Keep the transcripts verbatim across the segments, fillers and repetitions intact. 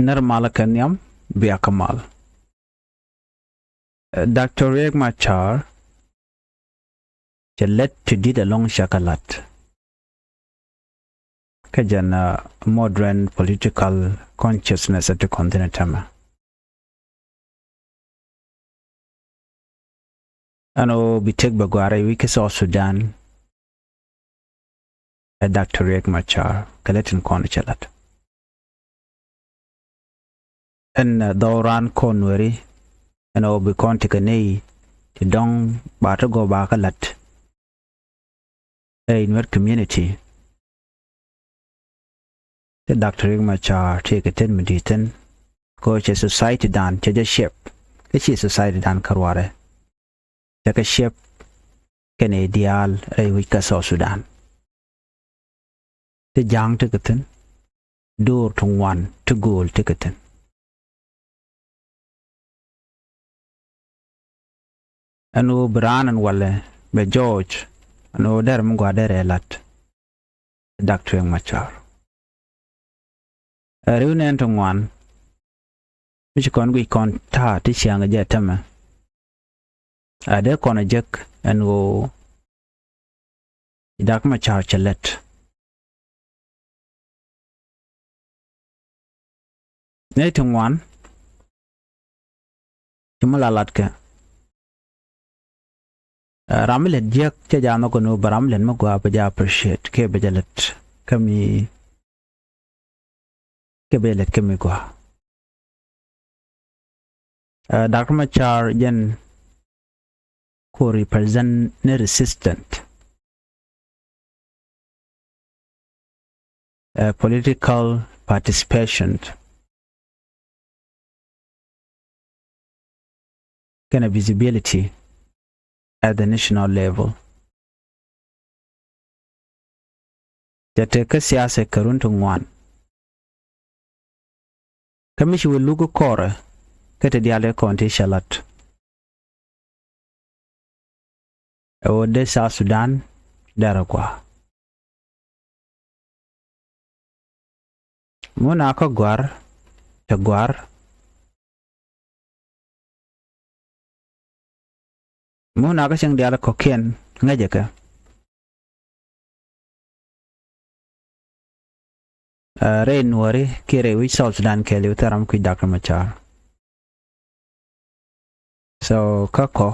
Nɛr malä kɛ nhiam, bia kä mal. Ɛ, Doctor Riek Machar cɛ lät ti di̱t ɛlɔ̱ŋ cɛ kɛ la̱t kä jɛn, ɛ, modern political consciousness ti kɔn thi̱n ɛ tämɛ. Ɛn ɣöö bi tëk bɛ gɔaa rɛy wi̱c kä South Sudan, ɛ Doctor Riek Machar kɛ lät tin kɔn cɛ la̱t. Ɛn, ɛ, dhɔw raan kɔn Nuɛri, ɛn ɣöö bi kɔn tekɛ nɛy ti dɔ̱ŋ ba ti gɔw ba kä la̱t ɛ Nuer community. Ti Doctor Riek Machar tëëkɛ tet mi di̱i̱t thi̱n. Kɛ ɣöö cɛ society dan cɛ jɛ shape. Kä ci society dan kärɔarɛ cɛ kɛ shape kɛnɛ diaal rɛy wi̱c kä South Sudan. Ti ja̱a̱ŋ tekɛ thi̱n. Do̱r ti ŋuan ti gööl tekɛ thi̱n. Ɛn ɣöö bi raan ɛn walɛ bɛ jɔɔc ɛn ɣöö derɛ mi gɔaa derɛ la̱t. Doctor Riek Machar. Ɛ, ri̱w nɛn ti ŋuan mi ci kɔn guic kɔn ta̱a̱ ti ciaŋ jɛ tämɛ. Ɛ, dee kɔn ɛ jek ɛn ɣöö Doctor Machar cɛ lät. Nɛy ti ŋuan ci mi la latkɛ. Ɛ, ram mi lät jiäk cɛ jɛ nhɔk kɛ ni ɣöö bɛ ram mi lät mi gɔaa bɛ jɛ appreciate kiɛ bɛ jɛ lät kä mi, kiɛ bɛ jɛ lät kä mi gɔaa. Ɛ, Doctor Machar jɛn ku represent ni resistance, ɛ, political participation kɛnɛ visibility at the national level. Cɛ tëk kä siasa kɛ run ti ŋuan. Kä mi ci wä luk kɔrɛ kä ti diaal kɔn ti cɛ lat. Ɛ wä dee South Sudan dɛrɛ gɔaa. Mun a kä gɔ̱a̱r te gɔ̱a̱r. Mun a kä cieŋ diaal kɔ̱kiɛn ŋäcɛ kɛ. Ɛ, rɛy Nuɔri kiɛ rɛy wi̱c South Sudan kɛɛliw thil ram kui̱ Doctor Machar. So kä kɔ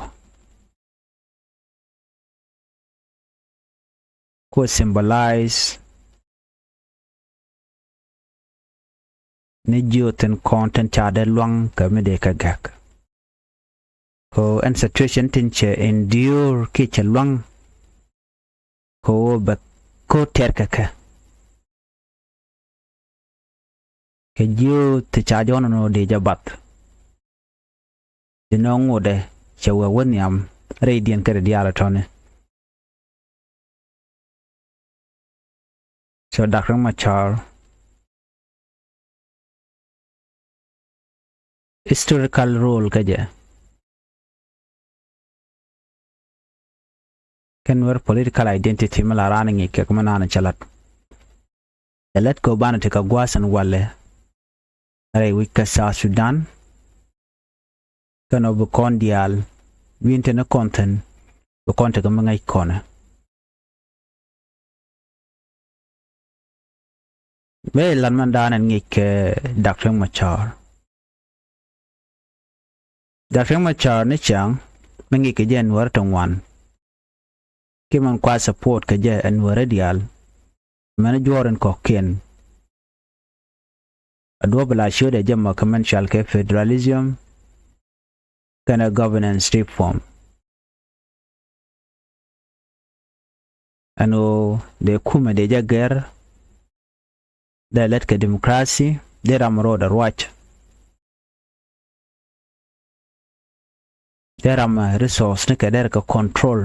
ku symbolize ni jiö thin kɔn tin ca dee luaŋ kɛ mi dee kɛ gɛk. Ko ɛn situation tin cɛ endure kiɛ cɛ luaŋ ko bɛ ko tɛr kɛ kɛ. Kɛ jiö ti ca jɔn nɔ dee jɛ bath. Ti nɔ ŋotdɛ cɛ wee wä nhiam rɛydiɛn kɛ rɛ diaal tɔni. So Doctor Machar historical role kä jɛ kɛ Nuer political identity mi la raan ŋic kɛ kɛ mi naan cɛ lat. Cɛ lät kɛ banɛ ti kɛ gua̱a̱th ɛn walɛ rɛy wi̱c kä South Sudan. Kɛn ɔ bi kɔn diaal wi̱n tini kɔn thi̱n bi kɔn tekɛ mi ŋäc kɔnɛ. Mëë lat mɛn daanɛ ŋic kɛ Doctor Machar. Doctor Machar ni cäŋ mi ŋic kɛ jɛ ɛn wär ti ŋuan. Ki mɛn kua support kɛ jɛ ɛn wär diaal. Mɛn juɔr in kɔ̱kiɛn. A duɔ̱p la ciötdɛ jɛ mɔ kɛ mɛn cɔal kɛ federalism kɛnɛ governance reform. Ɛn ɣöö dee kumɛ dee jɛ gɛr dee lät kɛ democracy dee ram ro̱o̱dɛ ruac. Dee ram resource ni kɛ dee kɛ control.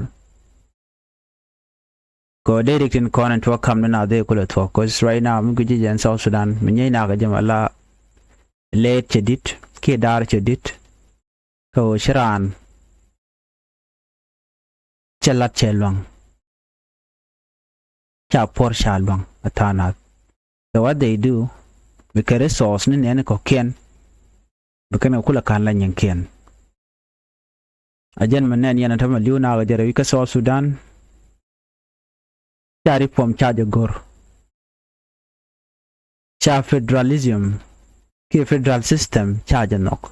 Kɛ ɣöö dee rik tin kɔn in tuɔk kam ni na dee kulɛ thuɔk. 'Cause right now mi guic ji̱ jɛ ɛn South Sudan mi nyieec nak jɛ mɛ la lɛɛt cɛ di̱t kiɛ daar cɛ di̱t. Kɛ ɣöö ci raan cɛ lat cɛ luaŋ. Ca puɔr ca luaŋ a tha̱a̱ŋ nath. So what they do, Bikɛ resource ni nɛɛni kɔ̱kiɛn, bikɛn kɛ kulɛ ka̱n la nyiŋkiɛn. A jɛn mi nɛn yɛn a tämɛ li̱w nakä jɛ rɛy wi̱c kä South Sudan. Ca reform ca jɛ go̱r. Ca federalism kiɛ federal system ca jɛ nhɔk.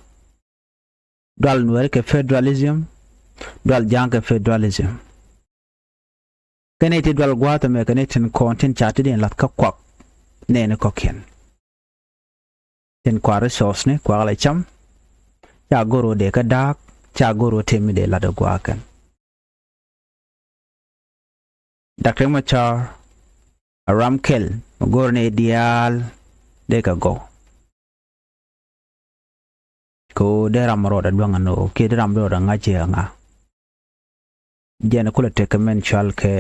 Dual Nuɛri kɛ federalism, dual Ja̱a̱ŋ kɛ federalism. Kɛn i̱ ti dual gua̱a̱th ɛmɛ kɛn i̱ tin kɔn tin ca ti diɛn lath kä kuak nɛɛni kɔ̱kiɛn. Tin kua resource ni kua kɛ lɛ cam. Ca go̱r ɣöö dee kä da̱a̱k, ca go̱r ɣöö tëë mi dee lat ɛ gua̱a̱kɛn. Doctor Machar a ram kɛl mi go̱r ni diaal dee kɛ gɔw. Kɛ ɣöö dee ram rɔɔdɛ duaŋ ɛn ɣöö kiɛ dee ram rɔɔdɛ ŋa̱c ji̱ ɛ ŋa̱. Jɛn kulɛ tekɛ mɛn cual kɛ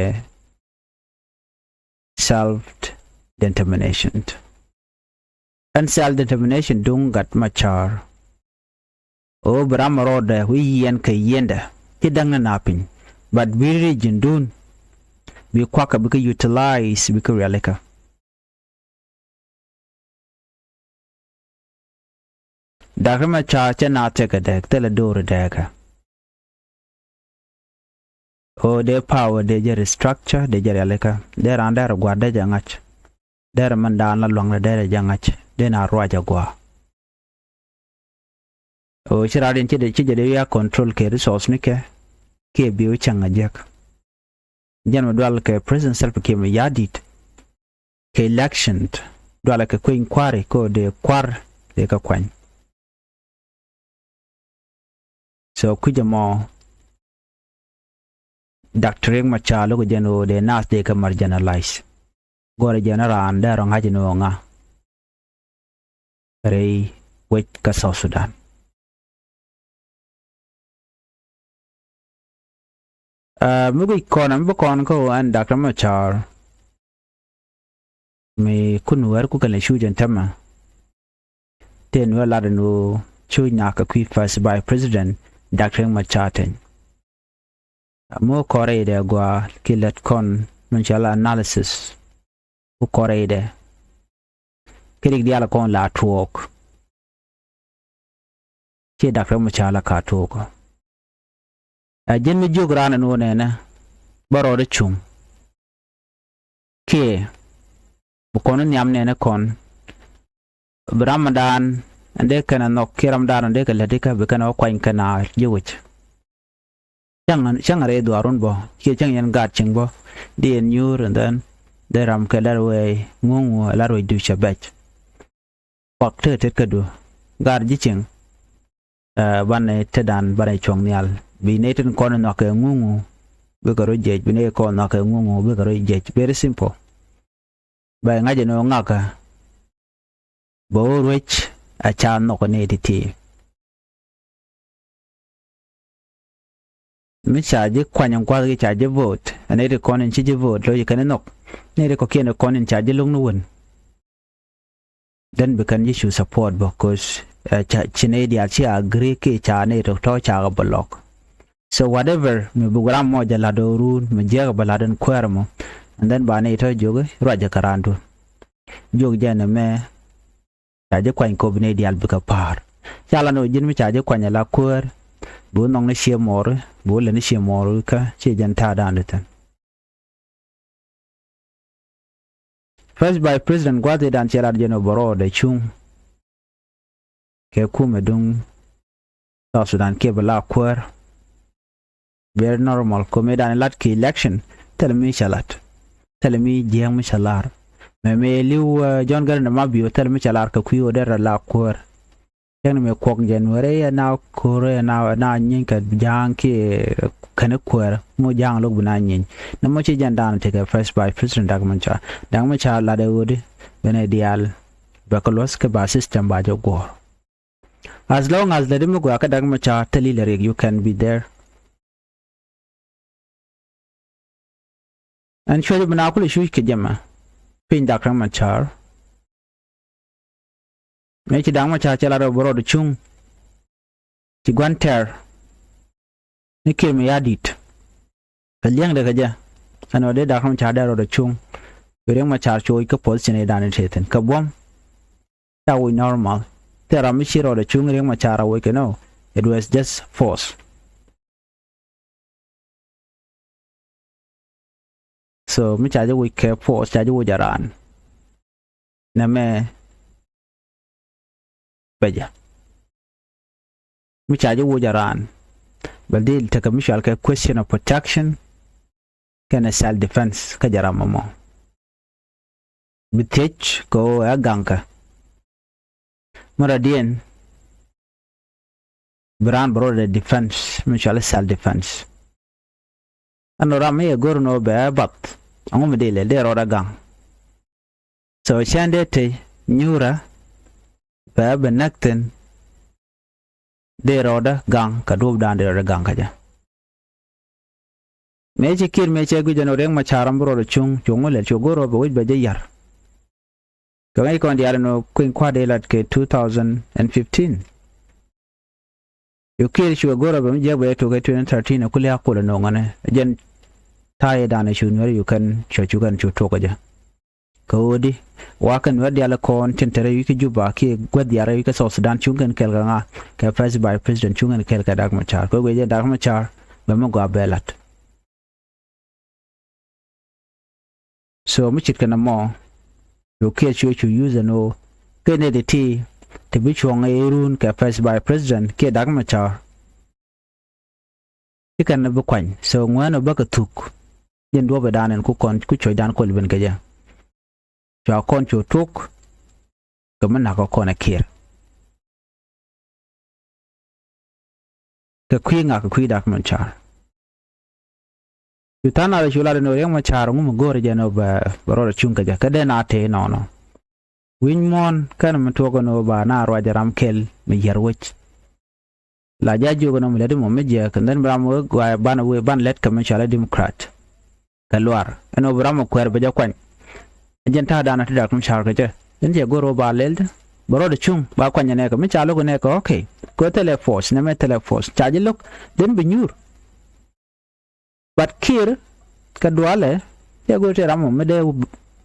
self determination. Ɛn self determination duŋ gat Machar. Ɣöö bi ram rɔɔdɛ wi̱i̱ yiɛn kɛ yiɛndɛ ci däŋ ni na piny. But bi regiondun bi kuakä bikɛ utilize bikɛ rialikä. Dak ri Machar cɛ na tekɛ dɛk thilɛ do̱ri dɛkɛ. Ɣöö dee power dee jɛ restructure dee jɛ rialikä dee raan dee rɛ gua̱a̱r dee jɛ ŋa̱c. Dee rɛ mɛn daan la lua̱ŋdɛ dee rɛ jɛ ŋa̱c dee na ruac a gua̱a̱. Ɣöö ci raar in ci jɛ dee wi̱i̱ a control kɛ resource nikɛ kiɛ bi wi̱i̱ cäŋ a jiäk. Jɛn mi dual kɛ President Salva Kiir Mayardit kɛ election dual kɛ kueny kua̱ri kä dee kua̱r dee kɛ kuany. So kui̱c ɛmɔ Doctor Riek Machar lo̱k jɛn ɣöö dee naath dee kɛ marginalize. Gɔrɛ jɛn raan dee rɔ ŋa̱c ni ɣöö ŋa rɛy wec kä South Sudan. Aa, mi guic kɔn mi bi kɔn kä ɣöö ɛn Doctor Machar mi kun wär ku kɛn lɛ cuc ɛn tämɛ. Tëë nuɛ lat ɛn ɣöö cuc nak kɛ kui̱ First Vice President Doctor Riek Machar Teny. Aa, mi wä kɔrɛ idɛ gɔaa ki lät kɔn min cɔal analysis. Wä kɔrɛ idɛ. Kɛ rik diaal kɔn la tuɔɔk. Ci Doctor Machar la ka tuɔɔk. Ɛ jɛn mi jiök raan ɛn ɣöö nɛnɛ bä rɔɔdɛ cuŋ. Kiɛ bi kɔn nhiam nɛnɛ kɔn bi ramdan ɛn dee kɛn ɛ nhɔk kiɛ ramdan ɛn dee kɛ lätikä bi kɛn ɛ wä kuany kɛn a ji̱ wec. Cäŋ, cäŋ rɛy dhuaarun bä kiɛ cäŋ yɛn gaat cieŋ bä. Di yɛn nyuur and then dee ram kɛ lar wee ŋuŋ wä lar wee duc cɛ bɛc. Kuak tet tet kädu gaat ji̱ cieŋ. Ɛ, banɛ tetdan banɛ cuɔ̱ŋ nhial bi nɛy tin kɔn nhɔakɛ ŋuŋu bikɛ rɔ jiɛc bi nɛy kɔn nhɔakɛ ŋuŋu bikɛ rɔ jiɛc. Very simple. Bɛ ŋa̱c ɛn ɣöö ŋakä bɛ wä ruec a ca nhɔk ɛ nɛy ti̱ti̱. Mi ca ji̱ kuany in gua̱th ki ca ji̱ vote ɛ nɛy ti kɔn in ci ji̱ vote lo̱c kɛn in nhɔk nɛy ti kɔ̱kiɛn in kɔn in ca ji̱ lo̱k ni wän. Then bi kɛn ji̱ cu support bä cause, ɛ, ca ci nɛy diaal ci agree ki ca nɛy tɔ̱ tɔ̱ ca kɛ bä lɔk. So whatever mi bi ram mɔ jɛ la̱t ɣöö ruun mi jiɛk bä la̱t in kuäär mɔ. And then ba nɛy tɔ̱ jiök i̱ ruacɛ kɛ raandun. Jiök jɛn ɛmɛ ca ji̱ kuany kop nɛy diaal bikɛ pa̱a̱r. Ca la ni ɣöö ji̱n mi ca ji̱ kuany ala kuäär bi wä nhɔk ni cie mɔɔri bi wä lät ni cie mɔɔri kä ci jɛn ta̱a̱dan di thi̱n. First Vice President gua̱thidan cɛ lat jɛn overall dee cuŋ kɛ kumɛ duŋ South Sudan kiɛ bi la kuäär. Very normal kɛ mëëdan lat kɛ election thilɛ mi ca lat. Thilɛ mi jiääk mi ca lar. Mɛ mëë li̱w, ɛ, John Garang de Mabior thilɛ mi ca lar kɛ kui̱ ɣöö derɛ la kuäär. Cäŋ ni mëë kuɔk January ɛ na ko̱r ɛ na, ɛ na nyieeny kɛ ja̱a̱ŋ kiɛ kɛn kuäär mi ja̱a̱ŋ lo̱k bi na nyieeny. Ni mɔ ci jɛn da̱a̱n tekɛ First Vice President Doctor Machar. Doctor Machar lat ɛ ɣöödi ben ɛ diaal bɛ kɛ luɔ̱th kɛ ba system ba jɛ guɔ̱ɔ̱r. As long as lɛ di mi gɔaa kä Doctor Machar thil ilɛ riɛk you can be there. Ɛn cuɔ̱c bi na kulɛ cuc kɛ jɛ mɛ piny Doctor Machar. Mëë ci Doctor Machar cɛ lat rɔ bi rɔɔd cuŋ. Ci gua̱n tɛr ni Kiir Mayardit. Kɛ liɛŋdɛ kɛ jɛ ɛn ɣöö dee Doctor Machar dee rɔɔd cuŋ. Bi Riek Machar coc kä position i̱ dan i̱ tëë thi̱n kɛ buɔ̱m. ca woc normal. Thil ram mi ci rɔɔdɛ cuŋ Riek Machar a woc kɛ nɔ. It was just force. So mi ca jɛ woc kɛ force, ca jɛ woc a raan. Nɛmɛ bɛ jɛ. Mi ca jɛ woc a raan, bɛ dhil tekɛ mi cɔal kɛ question of protection kɛnɛ self defense kä jɛ ram mɔmɔ. Bi thiec kɛ ɣöö ɛ gaŋkä. Mi rɔ̱diɛn bi raan bɛ rɔɔdɛ defense, mi cɔal self defense. Ɛn ɣöö ram mi yɛ go̱r ni ɣöö bɛ ɛ bath, ɛŋu mi dee lɛl, dee rɔɔdɛ gaŋ. So cɛn dee te nyuurä bɛ ɛ bɛ näk thi̱n, dee rɔɔdɛ gaŋ kɛ duɔ̱ɔ̱pdan, dee rɔɔdɛ gaŋ kä jɛ. Mëë ci Kiir mëë cɛ gui̱c ɛn ɣöö Riek Machar ram bi rɔɔdɛ cuŋ, cuŋ mi lɛl, cu go̱r ɣöö bɛ wec bɛ jɛ ya̱r. Kɛ ɣän ci kɔn diaal ɛn ɣöö kui̱ny kua̱r dee lat kɛ two thousand and fifteen. Cu Kiir cuɛ go̱r ɣöö bɛ mi jiäk bɛ jɛ tok kɛ twenty thirteen, ɛ ku lia̱a̱ kol ɛ no̱o̱ŋ ɛnɛ. Jɛn ta̱a̱ yɛ danɛ cu Nuɛr cu kɛn, cuɛ cu kɛn cu tok kä jɛ. Kɛ ɣöö di, wa kɛn Nuɛr diaal kɔn tin te rɛy wi̱c kä Juba kiɛ gua̱th diaal rɛy wi̱c kä South Sudan, cuŋ kɛn kɛɛl kɛ ŋa? Kɛ first vice president, cuŋ kɛn kɛɛl kɛ Dak Machar. Kɛ ɣöö guic jɛ Dak Machar bɛ mi gɔaa bɛ la̱t. So mi ce̱tkɛ nɔmɔ, cu Kiir cu cu use ɛn ɣöö kɛ nɛy ti ti, ti bi cuɔ̱ŋ ɛ run kɛ first vice president kiɛ Dak Machar, ci kɛn bi kuany. So ŋuɛ̈ɛ̈n ɔ bäkɛ thuk, jɛn duɔ̱ɔ̱p ɛ dan ɛn ku kɔn ku cuɔ̱cdan kol ben kɛ jɛ. Cua kɔn cu tok kɛ mi na̱k ɔ kɔn ɛ Kiir. Kɛ kui̱ ŋa? Kɛ kui̱ Dak Machar. Cu tha̱a̱ŋ nath cu lat ɛn ɣöö Riek Machar ŋu mi go̱o̱rɛ jɛ ɛn ɣöö bɛ, bɛ rɔɔdɛ cuŋ kɛ jɛ, kä dee na tëë nɔɔnɔ. Wi̱ny muɔ̱ɔ̱n kɛn mi tuɔɔk ɛn ɣöö ba na ruac ram kɛl mi yier wec. La ja̱ jiök ɛn ɣöö mi lät mɔ mi jiääk, and then bi ram wee gua̱a̱ banɛ wee banɛ lät kɛ mi cɔal i̱ Democrat. Kɛ luar ɛn ɣöö bi ram mi kuɛɛr bɛ jɛ kuany. Ɛ jɛn ta̱a̱ danɔ ti Dak Machar kɛ jɛ. Ɛn cɛ go̱r ɣöö ba lɛl dee, bɛ rɔɔdɛ cuŋ, ba kuany ɛ nɛɛkɛ. Mi ca lo̱k ɛ nɛɛkɛ, okay. Kɛ thilɛ force, nɛmɛ thilɛ force. Ca ji̱ lo̱k, then bi nyuur. But Kiir kɛ dualɛ, cɛ go̱r ti ram mɔ mi dee,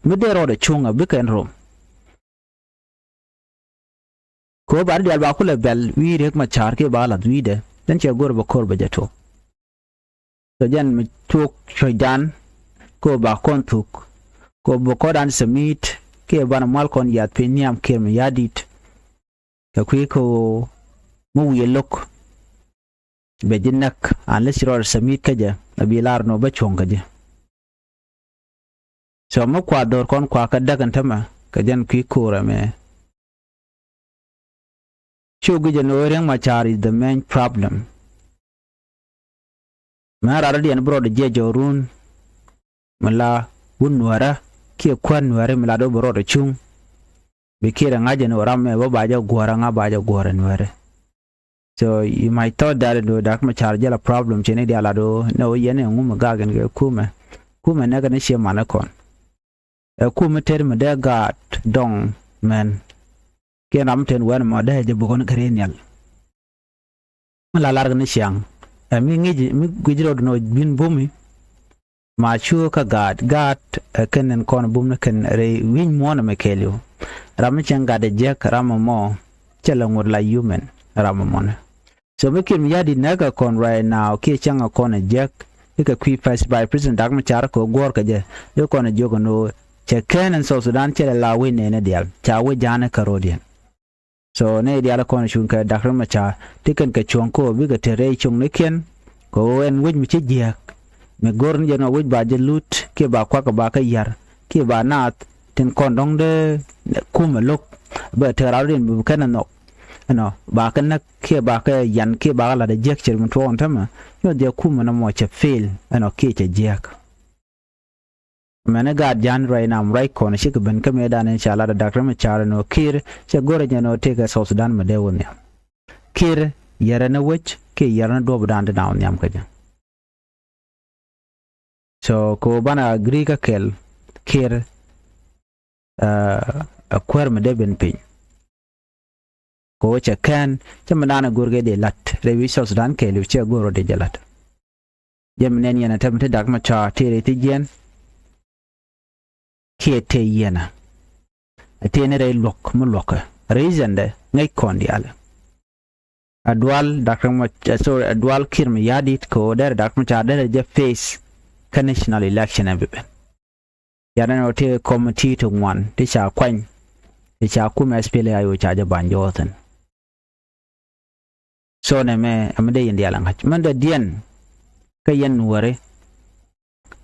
mi dee rɔɔdɛ cuŋ a bikɛ ɛn rom. Kɛ ɣöö ba ri diaal ba kulɛ bɛl wi̱i̱ Riek Machar kiɛ ba lath wi̱i̱dɛ, then cɛ go̱r bɛ ko̱r bɛ jɛ tuɔɔk. Kɛ jɛn mi tuɔɔk cuɔ̱cdan, kɛ ɣöö ba kɔn thuk, kɛ ɣöö bɛ kɔn dan submit, kiɛ banɛ mual kɔn yath piny nhiam Kiir Mayardit. Kɛ kui̱ kɛ ɣöö mi wi̱i̱ lo̱k bɛ ji̱ näk, unless ci rɔɔdɛ submit kä jɛ, a bi lar nɔ bä cuɔ̱ŋ kä ji̱. So mi kua dho̱r kɔn kua kä däk ɛn tämɛ kɛ jɛn kui̱ ko̱r ɛmɛ. Cu guic ɛn ɣöö Riek Machar is the main problem. Mɛ rar diɛn bi rɔɔdɛ jiɛc jɔɔrun mi la wun Nuäärä kiɛ kuäär Nuääri mi la do̱ bi rɔɔdɛ cuŋ. Bi Kiir ɛ ŋa̱c ɛn ɣöö ram mɛ bä ba jɛ guɔ̱ɔ̱rä, ŋa̱ ba jɛ guɔ̱ɔ̱rä Nuääri. So you might thought that do Dak Machar jɛ la problem cɛ ni diaal a do ni ɣöö yɛn ɛ ŋu mi gak ɛn kɛ kumɛ. Kumɛ nɛkɛ ni ciɛ manɛ kɔn. Ɛ kumɛ tɛr mi dee gaat dɔŋ mɛn. Kiɛn ram mi tɛn wɛn mɔ dee jɛ bukɔn kɛ ri nhial. Mi la lar kɛ ni ciaŋ. Ɛ mi ŋi̱ci mi gui̱ci rɔɔd nɔ bin bumi. Ma cuɔ kä gaat, gaat ɛ kɛn ɛn kɔn bum ni kɛn rɛy wi̱ny muɔ̱ɔ̱n ɛmɛ kɛɛliw. Ram mi cieŋ gat ɛ jiäk ram ɛmɔ cɛ lɛ ŋot la human ram ɛmɔnɛ. So mi Kiir Mayardit näk ɛ kɔn right now kiɛ cäŋ ɛ kɔn ɛ jiäk. Ikɛ kui̱ first vice president Dak Machar kɛ guɔ̱ɔ̱r kɛ jɛ. Ikɛ kɔn ɛ jiök ɛn ɣöö cɛ kɛn ɛn South Sudan cɛ lɛ la wec nɛɛni diaal ca wec ja̱a̱n ɛ kä ro̱diɛn. So nɛy diaal kɔn cuŋ kɛ Dak Riek Machar ti kɛn kɛ cuɔ̱ŋ kɛ ɣöö bikɛ te rɛy cuŋnikiɛn kɛ ɣöö ɛn wec mi ci jiääk. Mi go̱r ni jɛ nɔ wec ba jɛ lut kiɛ ba kuak ba kä ya̱r kiɛ ba naath tin kɔn dɔ̱ŋ dee kumɛ lo̱k. Bɛ te raar in bi kɛn ɛ nhɔk ɛnɔ ba kɛ näk kiɛ ba kɛ yan kiɛ ba kɛ la̱t ɛ jiääk cir mi tuɔɔk ɛn tämɛ. Nyuɔth jɛ kumɛ nɔmɔ cɛ fail ɛnɔ kiɛ cɛ jiääk. Mɛn i̱ gaat ja̱a̱n ruac nam ruac kɔn cikɛ ben kä mëëdan in ca lat ɛ Dak Riek Machar ɛn ɣöö Kiir cɛ go̱rɛ jɛn ɣöö tëëkɛ South Sudan mi dee wä nhiam. Kiir yɛrɛ ni wec kiɛ yɛrɛ ni duɔ̱ɔ̱pdan ti na wä nhiam kä jɛ. So kɛ ɣöö banɛ agree kä kɛl Kiir ɛ kuäär mi dee ben piny. Kɛ ɣöö cɛ kɛn cä mi naan ɛ go̱rkɛ dee la̱t rɛy wi̱c South Sudan kɛɛliw cɛ go̱r rɔ dee jɛ la̱t. Jɛ mi nɛn yɛn ɛ tɛm ti Dak Machar tëë rɛy ti jiɛn kiɛ tëë yɛn ɛ tëë ni rɛy luɔ̱k mi luɔ̱kɛ. Reason dɛ ŋäc kɔn diaal. A dual Doctor Mach, eh, sorry, a dual Kiir Mayardit kɛ ɣöö derɛ Doctor Machar derɛ jɛ face kä national election ɛ bi ben. Yɛn ɛn ɣöö tëë committee ti ŋuan ti ca kuany ti ca kumɛ S P L A I O ca jɛ ba̱ny jɔɔthin. So nɛmɛ ɛmɛ dee yɛn diaal ɛ ŋa̱c mɛn dee diɛn kä yɛn Nuääri.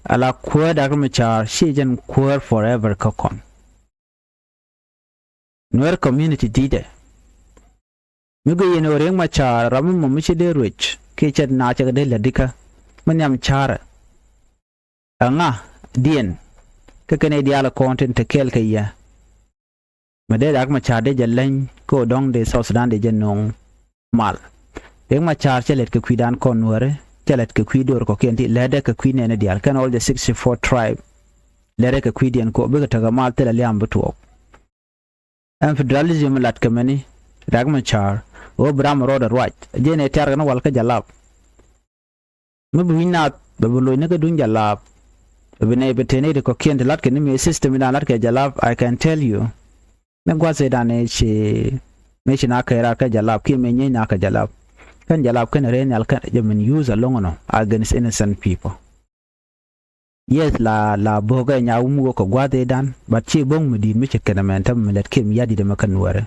Ala kuäär Doctor Machar ci jɛn kuäär forever kä kɔn. Nuäär community di̱tɛ mi guic yɛn ɣöö Riek Machar ram mi mɔ mi ci dee ruec kiɛ cɛ na cɛ kɛ dee lätdikä mi nhiam ca̱rɛ. Ɛŋa diɛn kä kɛn i̱ diaal kɔn tin te kɛɛl kɛ yɛ. Mi dee Riek Machar dee jɛ leny kä ɣöö dɔ̱ŋ dee South Sudan dee jɛ no̱o̱ŋ mal. Riek Machar cɛ lät kɛ kui̱dan kɔn Nuääri, cɛ lät kɛ kui̱ do̱r kɔ̱kiɛn ti, lätdɛ kɛ kui̱ nɛɛni diaal kɛn all the sixty-four tribe. Lätdɛ kɛ kui̱diɛn kɛ ɣöö bikɛ tekɛ mal thilɛ lia̱a̱m bi tuɔɔk. Ɛn federalism lat kɛ mɛni Riek Machar ɣöö bi ram rɔɔdɛ ruac jɛn ɛ tiarkɛ ni wal kä Jalap. Mi bi wi̱ny naath bɛ bi loc ni kä duny Jalap. Bɛ bi nɛy bɛ te nɛy ti kɔ̱kiɛn ti latkɛ ni mëë system idan latkɛ Jalap, I can tell you. Ni gua̱th idan ëë ci mëë ci na kɛ raar kä Jalap kiɛ mëë nyieeny na kä Jalap. Kɛn Jalap kɛn rɛy nhial kɛn jɛ min use alɔŋ nɔ against innocent people. Yes, la la bo̱o̱kɛ nya wum wä kɛ gua̱th idan, but ci bo̱ŋ mi di̱i̱t mi ce̱tkɛ nɛmɛ ɛn tämɛ mi lät kiɛ mi ya̱di̱t ɛmɛ kä Nuäärɛ.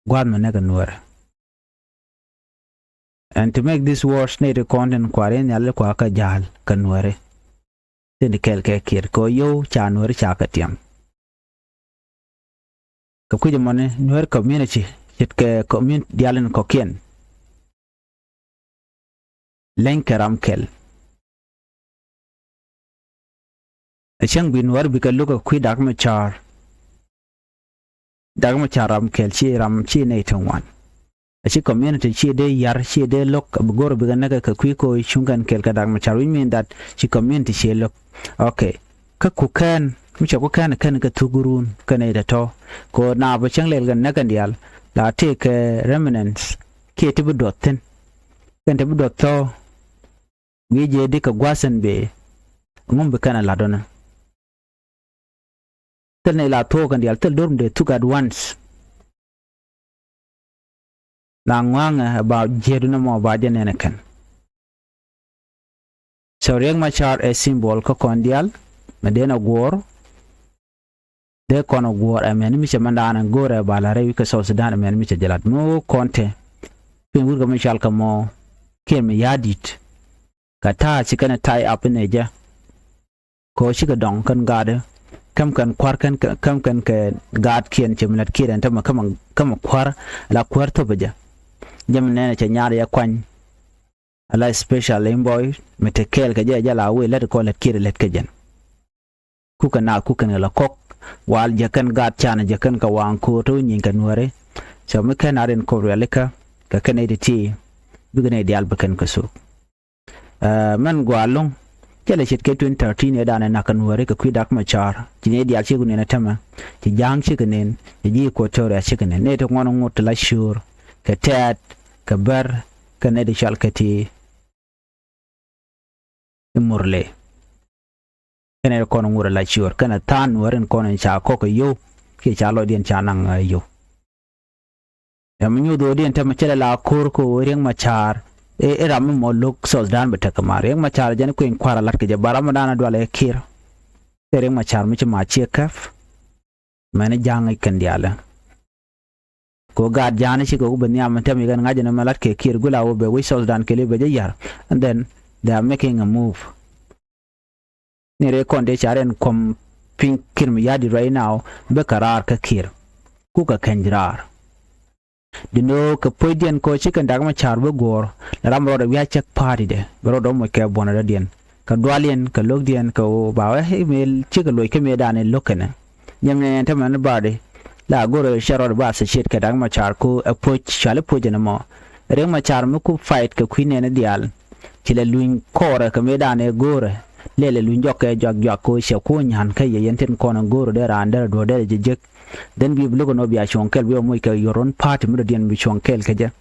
Gua̱a̱th mi näk kä Nuäärɛ. And to make this worse, nɛy ti kɔn tin kua̱r in nhial kua kä ja̱a̱l kä Nuäärɛ. Tin ti kɛɛl kɛ Kiir kɛ ɣöö yio̱w ca Nuäärɛ ca kɛ tiam. Kɛ kui̱c ɛmɔni Nuäär community ce̱tkɛ community diaal in kɔ̱kiɛn. Leny kɛ ram kɛl. Ɛ cäŋ bi Nuäär bikɛ lo̱k ɛ kui̱ Dak Macar. Dak Macar ram kɛl ci ram ci nɛy ti ŋuan. Ɛ ci community ci dee yar ci dee lo̱k bi go̱r bikɛ näk kɛ kui̱ ko̱ cuŋ kɛn kɛl kɛ Dak Macar, which mean that ci community ci lo̱k. Okay. Kä ku kɛn mi cɛ ku kɛn kɛn kɛ thuk run kɛn nɛy tɔ̱tɔ̱. Kɛ ɣöö na bɛ cäŋ lɛl kɛ näk kɛn diaal la tëëkɛ remnants kiɛ ti bi duɔth thi̱n. Kɛn ti bi duɔth thɔ̱. Wi̱i̱ jɛ di kɛ gua̱th ɛn bee ŋum bi kɛn a la̱t ɣän. Thil nɛy la thuɔɔk kɛn diaal thil do̱r mi dee thuk at once. La ŋua̱ŋɛ ba jiɛɛdu nɔmɔ ba jɛ nɛn ɛ kɛn. So Riek Macar ɛ symbol kä kɔn diaal mi dee nɔ guɔ̱ɔ̱r. Dee kɔn ɔ guɔ̱ɔ̱r ɛmɛn mi cɛ mɛn daanɛ go̱o̱rɛ ba la rɛy wi̱c kɛ South Sudan ɛmɛn mi cɛ jɛ lat mi ɣöö kɔn te. Piny wurkɛ mi cɔal kɛ mɔ kiɛ mi ya̱a̱ di̱t. Kɛ ta̱a̱ ci kɛn ɛ tie up in ɛ jɛ. Kɛ ɣöö cikɛ dɔŋ kɛn gaatdɛ. Käm kɛn kua̱r kɛn käm kɛn kɛ gaatkiɛn cɛ mi lät kiɛ rɛn tämɛ kämɛ kämɛ kua̱r la kuäär thop ɛ jɛ. Jɛ mi nɛn ɛ cɛ nyaar yɛ kuany. Ala special in boy mi te kɛɛl kɛ jɛ jɛ la wee lät kɔ lät kiɛ rɛ lät kɛ jɛn. Kukɛ naath kukɛn kɛ la kɔk wal jɛ kɛn gaat canɛ jɛ kɛn kɛ waŋ ko̱o̱t te wä nyieny kɛ nuääri. Cɛ mi kɛn a rin kop rialikä kɛ kɛn nɛy ti ti bikɛ nɛy diaal bi kɛn kɛ thuk. Ɛ mɛn gɔaa lo̱ŋ cɛ lɛ ce̱tkɛ twenty thirteen ëëdan ɛ nak kɛ nuääri kɛ kui̱ Dak Macar ci nɛy diaal cikɛ nɛn ɛ tämɛ ci ja̱a̱ŋ cikɛ nɛn ci ji̱ Equatoria cikɛ nɛn nɛy ti ŋuɔ̱n ŋot ti la ciöör kɛ tɛ̈t kɛ bär kɛ nɛy ti cɔal kɛ ti. I̱ Murle. Kɛnɛ kɔn ŋur ala ciöör kɛnɛ tha̱a̱n nuääri in kɔn in ca kɔk ɛ yio̱w kiɛ ca lɔcdiɛn ca naŋ ɛ yio̱w. Ɛmɛ nyuth ɣöödiɛn tämɛ cɛ lɛ la ko̱r kɛ ɣöö Riek Macar i̱ ram mi mɔ lo̱k South Sudan bɛ tekɛ ma Riek Macar jɛn kueny kua̱r a la̱t kɛ jɛ ba ram mi da̱a̱n a dual ɛ Kiir. I̱ Riek Macar mi ci ma ciɛ käp. Mɛn i̱ ja̱a̱ŋ i̱ kɛn diaalɛ. Kɛ ɣöö gaat ja̱a̱n i̱ cikɛ wä bɛ nhiam in tämɛ kɛn ŋa̱c in ɛmɛ la̱t kɛ Kiir gula wä bɛ wec South Sudan kɛɛliw bɛ jɛ ya̱r. And then they are making a move. Ni rɛy kɔn dee ca rɛn kuɔm piny Kiir mi ya̱r di right now bikɛ raar kä Kiir. Kukɛ kɛny raar. Di no̱o̱ kɛ puɔ̱cdiɛn kɔ ci kɛn Dak Macar bi guɔ̱ɔ̱r la ram rɔɔdɛ wi̱i̱ a cäk pa̱a̱tidɛ bɛ rɔɔdɛ moc kɛ buɔ̱nɛ dɔ̱diɛn kɛ dualiɛn kɛ lo̱kdiɛn kɛ ɣöö ba wee mëë cikɛ loc kä mëëdan in lo̱k kɛnɛ. Nyɛm nɛn ɛn tämɛ ni bäärdi la go̱rɛ cɛ rɔɔdɛ ba associate kɛ Dak Macar ko ɛ puɔ̱c cuali puɔ̱c ɛn ɛmɔ. Riek Macar mi ku fight kɛ kui̱ nɛɛni diaal. Ci lɛ luny kɔɔrɛ kɛ mëëdan ɛ go̱o̱rɛ lɛ lɛ luny jɔk kɛ juak juak ko cɛ kuɔ̱ny hän kä yɛ yɛn tin kɔn ɛ go̱o̱rɛ dee raan derɛ duɔ̱ɔ̱r derɛ jɛ jek. Then bi bi lo̱k ɛn ɔ bia cuɔ̱ŋ kɛl bi ɔ moc kɛ your own party mi dɔ̱diɛn bi cuɔ̱ŋ kɛl kɛ jɛ.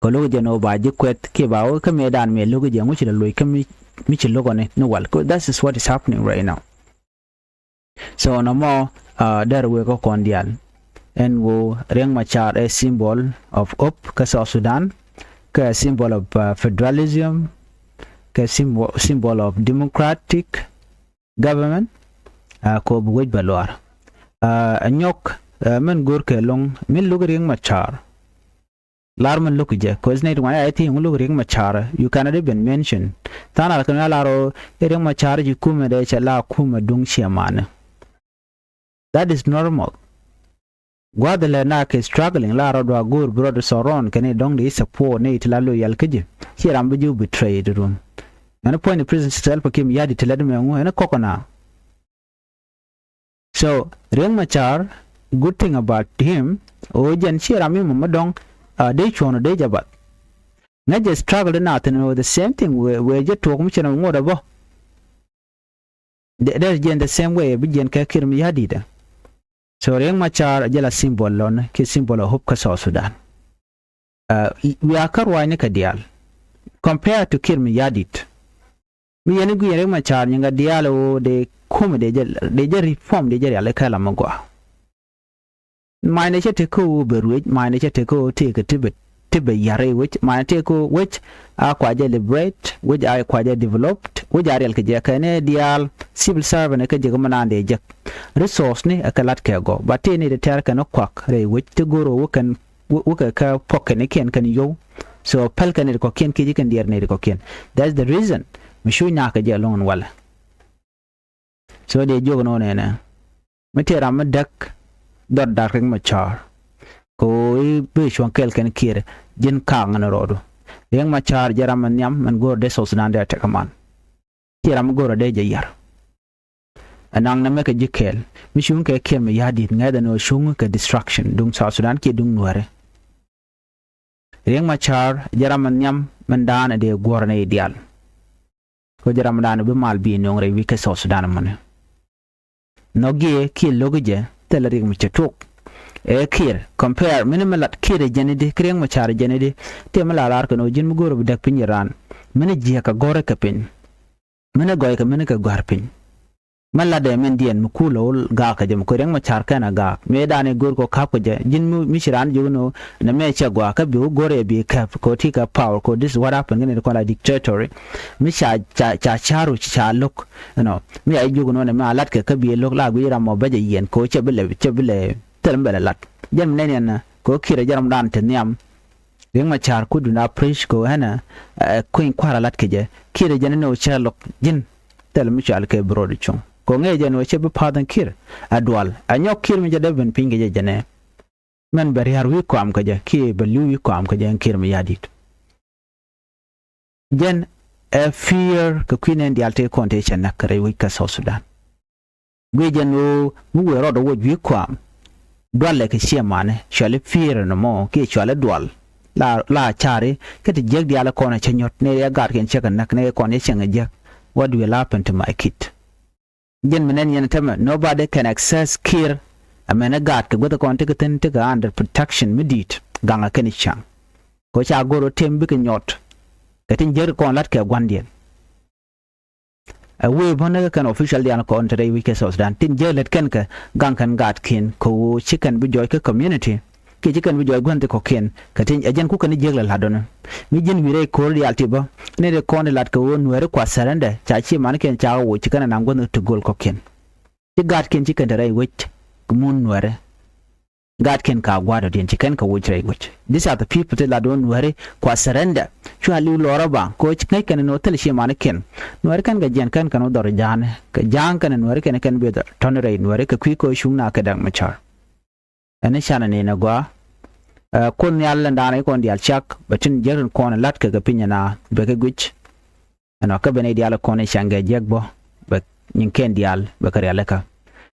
Kɛ lo̱k jɛ ni ɔ ba ji̱ kuɛth kiɛ ba ɣöö kä mëëdan mëë lo̱k jɛ ŋuci lɛ loc kä mi ci lo̱k ɔni ni wal. That is what is happening right now. So nɔmɔ derɛ wëë kä kɔn diaal. ɛn ɣöö Riek Machar ɛ symbol of hope kä South Sudan, kɛ symbol of uh, federalism, kɛ symbol, symbol of democratic government. Uh, kɛ ɣöö bi wec bɛ luaar. Uh, ɛ nyɔk uh, min go̱o̱r kɛ lo̱ŋ min lo̱k Riek Machar. Lar min lo̱k jɛ, 'cause nɛy ti ŋuan a ɛ ti ŋu lo̱k Riek Machar, you cannot even mention. Tha̱a̱ŋ lar kɛn a lar ɣöö Riek Machar ci kumɛ dee cɛ la kumɛ duŋ ciɛ manɛ. That is normal. Gua̱a̱th lɛ na kɛ struggling la rɔɔd wa go̱o̱r bi rɔɔd surround kɛ ni dɔ̱ŋ di support ni ti la loyal kä ji̱. Ci ram bi ji̱ betray di run. Ɛn puɔ̱ny ni President Salva Kiir Mayardit ti lɛt mɛ ŋu ɛn kɔk na. So Riek Machar, good thing about him, o jɛn ci ram mi mɔ mi dɔ̱ŋ a dee cuɔ̱n o dee jɛ bath. Ŋäc jɛ struggle di na thin o the same thing wee wee jɛ tuɔk mi cɛ na ŋuɔt a bä. Dee dee jiɛn the same way bi jiɛn kɛ Kiir Mayardit. So Riek Machar jɛ la symbol lɔn ki symbol of hope kä South Sudan. Uh, wiaa kä ruacni kɛ diaal compared to Kiir Mayardit. Mi yɛn i̱ gui̱i̱n Riek Machar nyiŋ kɛ diaal ɣöö dee kum dee jɛ dee jɛ reform dee jɛ rial i̱ kɛl amä gɔaa. Ma̱a̱nɛ cä tek kä ɣöö bɛ ruëc, ma̱a̱nɛ cä tek kä ɣöö tëëkɛ ti bɛ ti bɛ ya̱r rɛy wec, ma̱a̱nɛ tëëkɛ kä ɣöö wec a kua jɛ liberate, wec a kua jɛ developed, wec a riɛl kɛ jɛ kɛn ɛ diaal civil servant kä jɛ kä mi naan dee jek. Resource ni ɛ kɛ lat kɛ gɔw, ba tëë ni dee tɛr kɛn ɛ kuak rɛy wec ti go̱r ɣöö wä kɛn wä kɛ kä puɔk kɛn ikiɛn kɛn yow. So päl kɛn ni dee kɔkiɛn kiɛ ji̱ kɛn diɛɛr ni dee kɔkiɛn. That's the reason mi cu nyaak kɛ jɛ lo̱ŋ in walɛ. So dee jiök nɔ nɛnɛ mi tëë ram mi däk dhɔr da̱r Riek Machar. Kɛ ɣöö i̱ bi cuɔ̱ŋ kɛɛl kɛn Kiir ji̱n ka̱a̱ŋ ni rɔɔdu. Riek Machar jɛ ram mi nhiam min go̱o̱r dee South Sudan dee tɛk man. Ci ram mi go̱o̱r dee jɛ yar. Ɛ naŋ nɛmɛ kɛ ji̱ kɛɛl mi cuŋ kɛ Kiir Mayardit ŋäth ɛn ɣöö cuŋ kɛ destruction duŋ South Sudan kiɛ duŋ Nuääri. Riek Machar jɛ ram mi nhiam min da̱a̱n ɛ dee guɔ̱r ni diaal. Kɛ jɛ ram mi da̱a̱n bi mal bi nöŋ rɛy wi̱c kä South Sudan muni. Nhɔk giɛ kiɛ lo̱k jɛ thilɛ Riek mi cɛ tuɔk. Ɛ Kiir compare mini mi lat Kiir ɛ jɛn idi ki Riek Machar ɛ jɛn idi. Tëë mi la lar kɛn ɣöö ji̱n mi go̱o̱r bi däk piny iran. Mini jiɛk kɛ gɔ̱rɛ kɛ piny. Mini gɔy kɛ mini kɛ gɔ̱a̱r piny. Mi latdɛ min diɛn mi kulɛ wul gaak kɛ jɛ mi ko̱ Riek Machar kɛn a gaak mëë dan i̱ go̱o̱r kɛ ka̱p kɛ jɛ ji̱n mi ci raan jiök ni ɣöö nɛ mɛ cɛ gɔaa kä bi wä go̱o̱r ɛ bi kɛp kɛ ɣöö ti kɛ power kɛ ɣöö this is what happened kɛ ni ti kɔn la dictator. Mi ca ca ca ca̱r wä ca lo̱k ɛnɔ mi ca jiök ni ɣöö nɛ mɛ a latkɛ kä bi lo̱k la guic ram mɔ bä jɛ yiɛn kɛ ɣöö cɛ bi lɛ cɛ bi lɛ thil mi bɛ lɛ lat. Jɛn mi nɛn yɛn kɛ ɣöö Kiir ɛ jɛ ram dan te nhiam. Riek Machar kudun a preach kɛ ɣöö ɛnɛ ɛ kueny kua̱r a lat kɛ jɛ Kiir ɛ jɛn ni ɣöö cɛ lo̱k ji̱n. Thil mi cual kɛ bi rɔɔd cuŋ kɛ ŋee jɛn wä cɛ bi pa̱th in Kiir. A dual a nyɔk Kiir mi jɛ dee ben piny kɛ jɛ jɛnɛ. Mɛn bɛ ria̱r wi̱i̱ kɔam kɛ jɛ kiɛ bɛ li̱w wi̱i̱ kɔam kɛ jɛ in Kiir Mayardit. Jɛn ɛ fear kɛ kui̱ nɛn diaal tëë kɔn tëë cɛ näk kɛ rɛy wec kä South Sudan. Guic jɛn ɣöö mi wëë rɔɔd ɛ woc wi̱i̱ kɔam. Dualɛ kɛ ciɛ manɛ cuali fear ni mɔ kiɛ cuali dual. La la cari kä ti jiäk diaal kɔn ɛ cä nyɔt ni riɛ gat kɛn cɛ kɛ näk ni kɔn cɛ cieŋ ɛ jiäk. What will happen to my kid? Jɛn mi nɛn yɛn tämɛ nobody can access Kiir. Amɛn ɛ gaat kɛ guäth kɔn tekɛ thi̱n tekɛ under protection mi di̱i̱t gaŋɛ kɛn i̱ ca̱ŋ. Kɛ ca go̱r ɔ tem bikɛ nyɔt. Kɛ tin jiäk kɔn la̱t kɛ gua̱ndiɛn. Ɛ wee bä näk kɛn official diaal kɔn te rɛy wi̱c kɛ South Sudan tin jiäk lät kɛn kɛ gaŋ kɛn gaatkiɛn kɛ ɣöö ci kɛn bi jɔɔc kä community. Kiɛ ci kɛn bi jɔɔc gua̱n ti kɔ̱kiɛn kɛ tin ɛ jɛn kukɛ ni jiäk lɛ la̱t dɔ̱ni. Mi ji̱n wi̱i̱ rɛy ko̱r diaal ti bä ni ri kɔn di lat kɛ ɣöö nuääri kua surrender ca ci manikiɛn ca ɣä woc ci kɛn ɛ naŋ gua̱n ti go̱l kɔ̱kiɛn. Ci gaatkiɛn ci kɛn te rɛy wec kɛ mun nuääri. Gaatkiɛn ka gua̱a̱r dɔ̱diɛn ci kɛn kɛ woc rɛy wec. These are the people ti lat ɣöö nuääri kua surrender. Cua li̱w lɔɔrä ba kɛ ɣöö ci ŋäc kɛn ni ɣöö thil ci manikiɛn. Nuääri kɛn kɛ jiɛn kɛn kɛn ɣöö dhɔr ja̱a̱ni kɛ ja̱a̱ŋ kɛn nuääri kɛn kɛn bi dhɔr tɔ̱ni rɛy nuääri kɛ kui̱ kɛ ɣöö cuŋ na kɛ däŋ mi ca̱r. Ɛn i̱ canɛ ni nɛ gɔaa. Ɛ kun nhial lɛn daanɛ i̱ kɔn diaal cak bɛ tin jiäk tin kɔn la̱t kɛ kɛ piny ɛna bɛ kɛ guic. Ɛnɔ kä ben i̱ diaal kɔn i̱ cäŋ gɛ jiäk bä bɛ nyiŋkɛn diaal bɛ kɛ rialikä.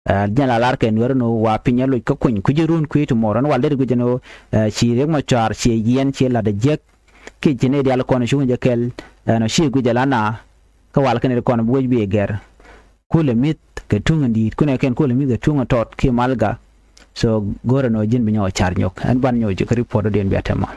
Ɛ jɛn la lar kɛ nuɛri ni wa piny ɛ loc kä kuny kui̱ci run kui̱ ti mɔr ɛn wal det guic ɛn ɣöö ɛ ci Riek Machar ci yiɛn ci lat ɛ jiäk. Kiɛ ci ni diaal kɔn i̱ cuŋ jɛ kɛl ɛnɔ ci guic ɛ la na kä wal kɛn i̱ kɔn bi wec bi gɛr. Kulɛ mi̱th kɛ tuŋ in di̱i̱t kunɛ kɛn kulɛ mi̱th kɛ tuŋ in tɔt kiɛ malga. So go̱rɛ nɔ ji̱n bi nyɔk car nyɔk ɛn ban nyɔk ji̱ kä report ɔ diɛn bia tɛma.